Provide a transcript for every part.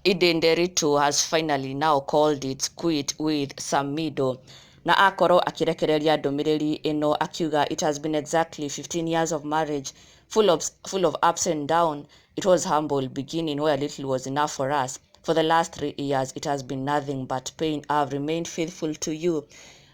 Edday Nderitu has finally now called it quit with Samidoh, na akorwo akĩrekereria ndũmĩrĩri ĩno akiuga, "It has been exactly 15 years of marriage, full of ups and down. It was humble beginning where little was enough for us. For the last 3 years it has been nothing but pain. I have remained faithful to you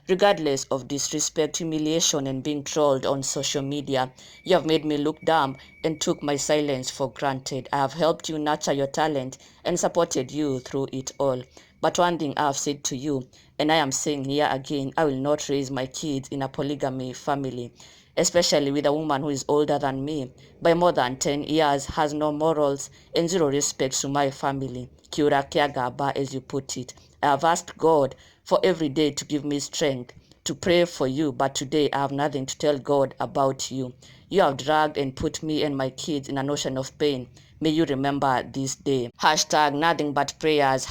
regardless of disrespect, humiliation, and being trolled on social media. You have made me look dumb and took my silence for granted. I have helped you nurture your talent and supported you through it all. But one thing I have said to you, and I am saying here again, I will not raise my kids in a polygamy family, especially with a woman who is older than me by more than 10 years, has no morals and zero respect to my family. Kiura kĩa ngamba, as you put it. I have asked God for every day to give me strength to pray for you, but today I have nothing to tell God about you. You have dragged and put me and my kids in an ocean of pain. May you remember this day. #NothingButPrayers,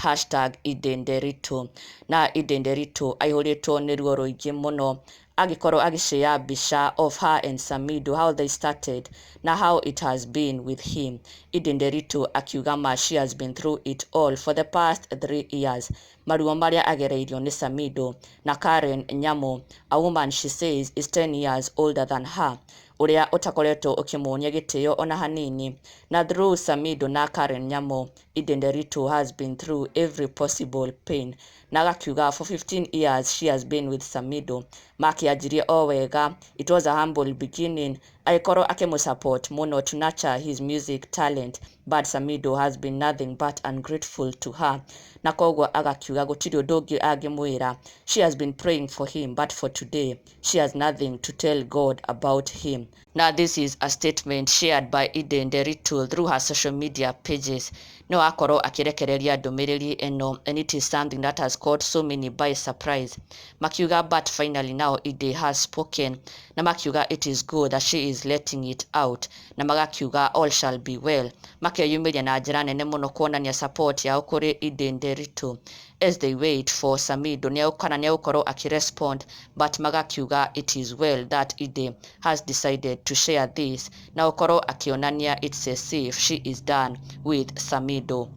#EddayNderitu." Na Edday Nderitu aihũrĩtwo nĩ ruo rũingĩ mũno agĩkorwo agĩshare mbica of her and Samidoh, how they started na how it has been with him. Edday Nderitu akiuga ma she has been through it all for the past 3 years, maruo marĩa agereirio nĩ Samidoh na Karen Nyamu, a woman she says is 10 years older than her, ũrĩa ũtakoretwo ũkĩmuonia gĩtĩo ona hanini. Na through Samidoh na Karen Nyamu, Edday Nderitu has been through every possible pain, na agakiuga for 15 years she has been with Samidoh. Makĩanjirie o wega, it was a humble beginning, agĩkorwo akĩmũsupport mũno to nurture his music talent, but Samidoh has been nothing but ungrateful to her, na koguo agakiuga gũtirĩ ũndũ ũngĩ angĩmwĩra. She has been praying for him, but for today she has nothing to tell God about him. Now, this is a statement shared by Edday Nderitu through her social media pages. No akorwo akĩrekereria ndũmĩrĩri ĩno, and it is something that has caught so many by surprise, makiuga, but finally now Edday has spoken, na makiuga it is good that she is letting it out, na magakiuga all shall be well. Makeyumĩria na njĩra nene mũno kuonania support yao kũrĩ Edday Nderitu as they wait for Samidoh kana nĩegũkorwo akĩrespond, but magakiuga it is well that Edday has decided to share this na gũkorwo akĩonania it's as if she is done with Samidoh.